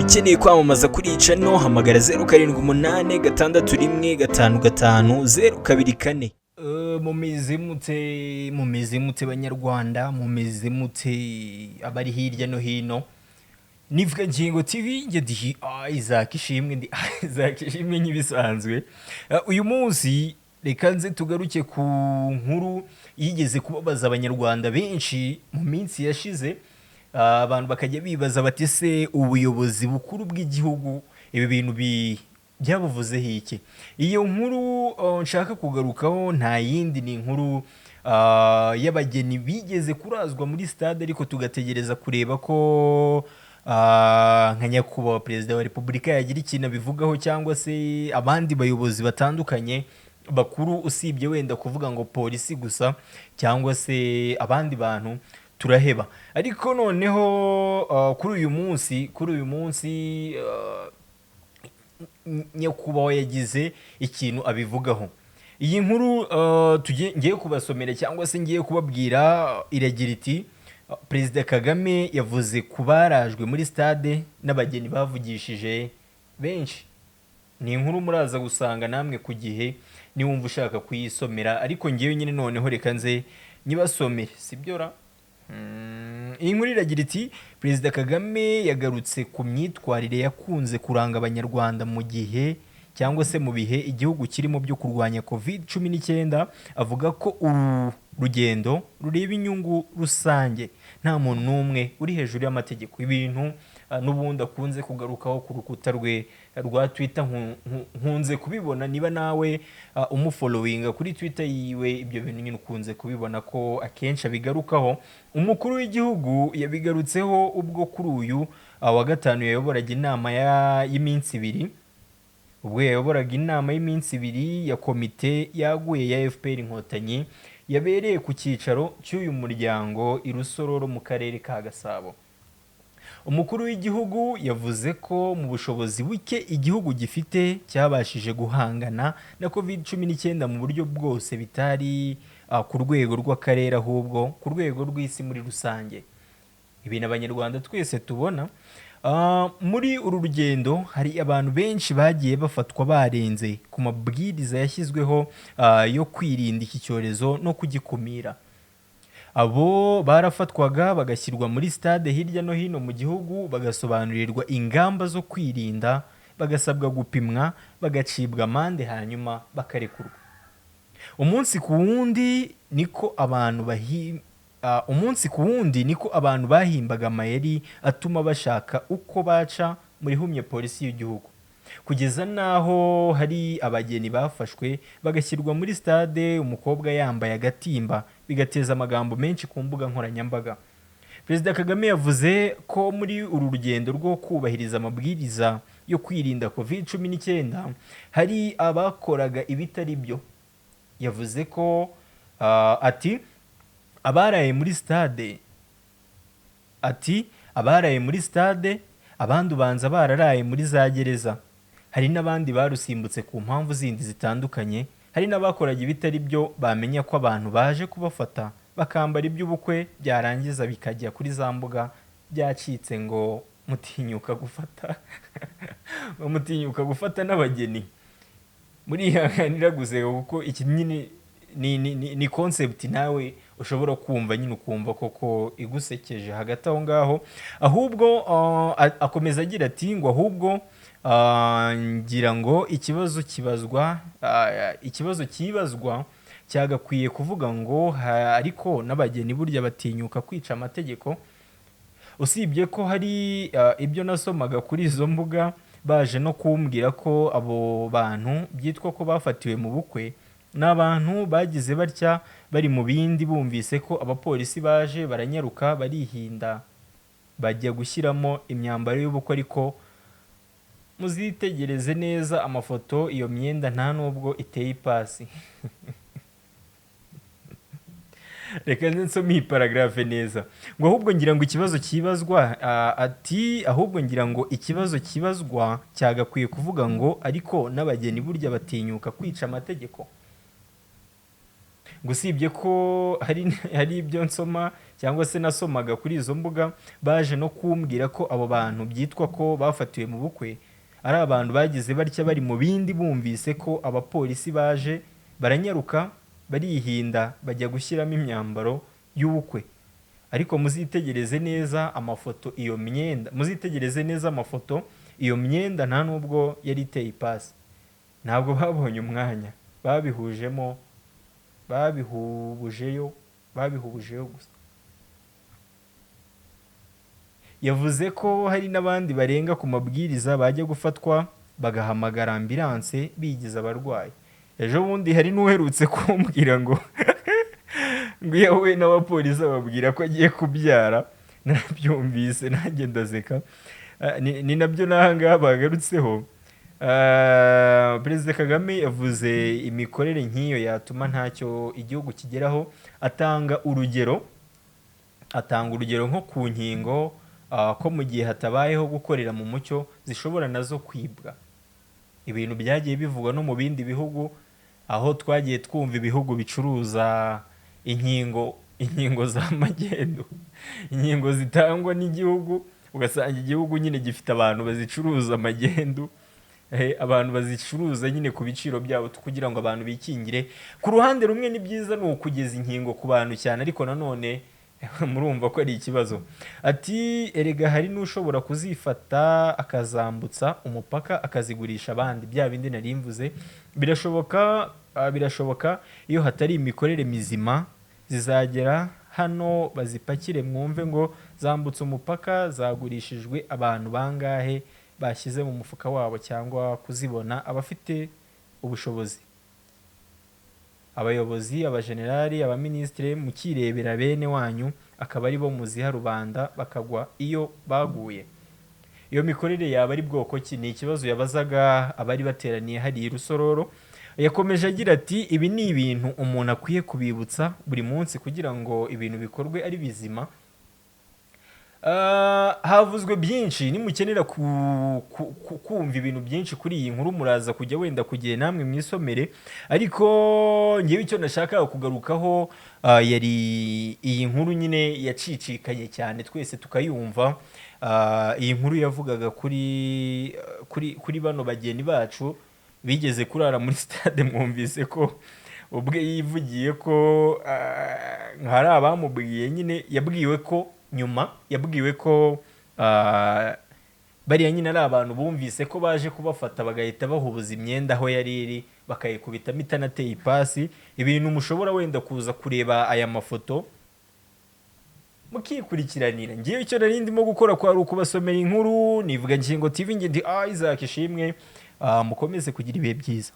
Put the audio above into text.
Ukeneye kwamamaza kuri iyi channel, hamagara 0786155024. Mumeze mute? Mumeze mute Banyarwanda? Mumeze mute abari hirya no hino? Nivuga Ngingo TV, njye ndi Isaac Ishimwe, ndi Isaac Ishimwe nk'ibisanzwe. Uyu munsi reka nze tugaruke ku nkuru yigeze kubabaza Abanyarwanda benshi mu minsi yashize. Abantu bakajya bibaza bati: "Se ubuyobozi bukuru bw'igihugu ibi bintu byabuvuzeho iki?" Iyo nkuru nshaka kugarukaho nta yindi, ni inkuru y'abageni bigeze kurazwa muri stade, ariko tugategereza kureba ko nka Nyakubahwa Perezida wa Repubulika yagira ikintu abivugaho, cyangwa se abandi bayobozi batandukanye bakuru, usibye wenda kuvuga ngo polisi gusa cyangwa se abandi bantu, turaheba. Ariko noneho kuri uyu munsi nyakubahwa yagize ikintu abivugaho. Iyi nkuru ngiye kubasomera cyangwa se ngiye kubabwira iragira iti: "Perezida Kagame yavuze ku barajwe muri stade n'abageni bavugishije benshi." Ni inkuru muraza gusanga namwe ku Gihe niwumva ushaka kuyisomera, ariko ngewe nyine noneho reka nze nyibasomere, sibyo ra? Iyi nkuru iragira iti: "Perezida Kagame yagarutse ku myitwarire yakunze kuranga Abanyarwanda mu gihe cyangwa se mu bihe igihugu kirimo byo kurwanya COVID-19, avuga ko uru rugendo rureba inyungu rusange, nta muntu n'umwe uri hejuru y'amategeko." Ibintu n'ubundi akunze kugarukaho ku rukuta rwe rwa Twitter, nkunze kubibona. Niba nawe umufollowinga kuri Twitter yiwe, ibyo bintu nyine ukunze kubibona ko akenshi abigarukaho. Umukuru w'igihugu yabigarutseho ubwo kuri uyu wa gatanu yayoboraga inama y'iminsi ibiri, ubwo yayoboraga inama y'iminsi 2 ya komite yaguye ya FPR Inkotanyi, yabereye ku cyicaro cy'uyu muryango i Rusororo mu karere ka Gasabo. Umukuru w'igihugu yavuze ko mu bushobozi buke igihugu gifite cyabashije guhangana na COVID-19 mu buryo bwose, bitari ku rwego rw'akarere ahubwo ku rwego rw'isi muri rusange, ibintu Abanyarwanda twese tubona. Muri uru rugendo hari abantu benshi bagiye bafatwa barenze ku mabwiriza yashyizweho yo kwirinda iki cyorezo no kugikumira. Abo barafatwaga bagashyirwa muri stade hirya no hino mu gihugu, bagasobanurirwa ingamba zo kwirinda, bagasabwa gupimwa, bagacibwa amande, hanyuma bakarekurwa. Umunsi ku wundi niko abantu bahimbaga amayeri atuma bashaka uko baca muri humye polisi y'igihugu, kugeza n'aho hari abageni bafashwe bagashyirwa muri stade umukobwa yambaye agatimba, bigateza amagambo menshi ku mbuga nkoranyambaga. Perezida Kagame yavuze ko muri uru rugendo rwo kubahiriza amabwiriza yo kwirinda COVID-19 hari abakoraga ibitari byo. Yavuze ko ati abaraye muri stade, ati abaraye muri stade, abandi ubanza bararaye muri za gereza, hari n'abandi barusimbutse ku mpamvu zindi zitandukanye, hari n'abakoraga ibitari byo, bamenya ko abantu baje kubafata bakambara iby'ubukwe, byarangiza bikajya kuri za mbuga byacitse, ngo mutinyuka gufata, ngo mutinyuka gufata n'abageni. Murihanganira guseka kuko iki nyine ni concept nawe ushobora kumva nyine ukumva koko igusekeje. Hagati aho ngaho ahubwo akomeza agira ati ngo ahubwo ngira ngo ikibazo kibazwa cyagakwiye kuvuga ngo ariko n'abageni burya batinyuka kwica amategeko? Usibye ko hari ibyo nasomaga kuri izo mbuga, baje no kumbwira ko abo bantu byitwa ko bafatiwe mu bukwe ni abantu bagize batya bari mu bindi, bumvise ko abapolisi baje baranyaruka, barihinda, bajya gushyiramo imyambaro y'ubukwe. Ariko muzitegereze neza amafoto, iyo myenda nta nubwo iteye ipasi. Reka nze nsome iyi paragraphe neza. Ngo ahubwo ngira ngo ikibazo kibazwa, ati ahubwo ngira ngo ikibazo kibazwa cyagakwiye kuvuga ngo ariko n'abageni burya batinyuka kwica amategeko? Ngo usibye ko hari ibyo nsoma cyangwa se nasomaga kuri izo mbuga, baje no kumbwira ko abo bantu byitwa ko bafatiwe mu bukwe ari abantu bagize batya bari mu bindi, bumvise ko abapolisi baje baranyaruka, barihinda, bajya gushyiramo imyambaro y'ubukwe. Ariko muzitegereze neza amafoto iyo myenda, muzitegereze neza amafoto, iyo myenda nta nubwo yari iteye ipasi. Ntabwo babonye umwanya, babihujemo, babihubujeyo, babihubujeyo gusa. Yavuze ko hari n'abandi barenga ku mabwiriza, bajya gufatwa bagahamagara ambulance bigize abarwayi. Ejo bundi hari n'uherutse kumbwira ngo iyo ahuye n'abapolisi ababwira ko agiye kubyara. Narabyumvise nanjye ndaseka. Ni nabyo n'aha ngaha bagarutseho. Perezida Kagame yavuze imikorere nk'iyo yatuma ntacyo igihugu kigeraho, atanga urugero nko ku nkingo, ko mu gihe hatabayeho gukorera mu mucyo zishobora nazo kwibwa. Ibintu byagiye bivugwa no mu bindi bihugu, aho twagiye twumva ibihugu bicuruza inkingo za magendu, inkingo zitangwa n'igihugu, ugasanga igihugu nyine gifite abantu bazicuruza magendu, abantu bazicuruza nyine ku biciro byabo kugira ngo abantu bikingire. Ku ruhande rumwe ni byiza, ni ukugeza inkingo ku bantu cyane, ariko nanone murumva ko ari ikibazo. Ati: "Erega hari n'ushobora kuzifata akazambutsa umupaka, akazigurisha abandi." Bya bindi nari mvuze birashoboka, birashoboka iyo hatari imikorere mizima. Zizagera hano bazipakire, mwumve ngo zambutse umupaka, zagurishijwe abantu bangahe bashyize mu mufuka wabo, cyangwa kuzibona abafite ubushobozi, abayobozi, abajenerali, abaminisitiri, mukirebera bene wanyu akaba ari bo muziha rubanda bakagwa iyo baguye. Iyo mikorere yaba ari bwoko ki? Ni ikibazo yabazaga abari bateraniye hariya i Rusororo. Yakomeje agira ati: "Ibi ni ibintu umuntu akwiye kubibutsa buri munsi kugira ngo ibintu bikorwe ari bizima." Havuzwe byinshi. Nimukenera kumva ibintu byinshi kuri iyi nkuru, muraza kujya wenda kugiye namwe mwisomere. Ariko ngewe icyo nashakaga kugarukaho, yari iyi nkuru nyine yacicikanye cyane, twese tukayumva. Iyi nkuru yavugaga kuri bano bageni bacu bigeze kurara muri stade. Mwumvise ko ubwe yivugiye ko hari abamubwiye nyine, yabwiwe ko nyuma yabwiwe ko bariya nyine ari abantu bumvise ko baje kubafata, bagahita bahubuza imyenda aho yari iri, bakayikubitamo itanateye ipasi. Ibintu mushobora wenda kuza kureba aya mafoto mukikurikiranira. Ngewe icyo nari ndimo gukora kwari ukubasomera inkuru. Nivuga Ngingo TV, nge ndi Isaac Ishimwe. Mukomeze kugira ibihe byiza.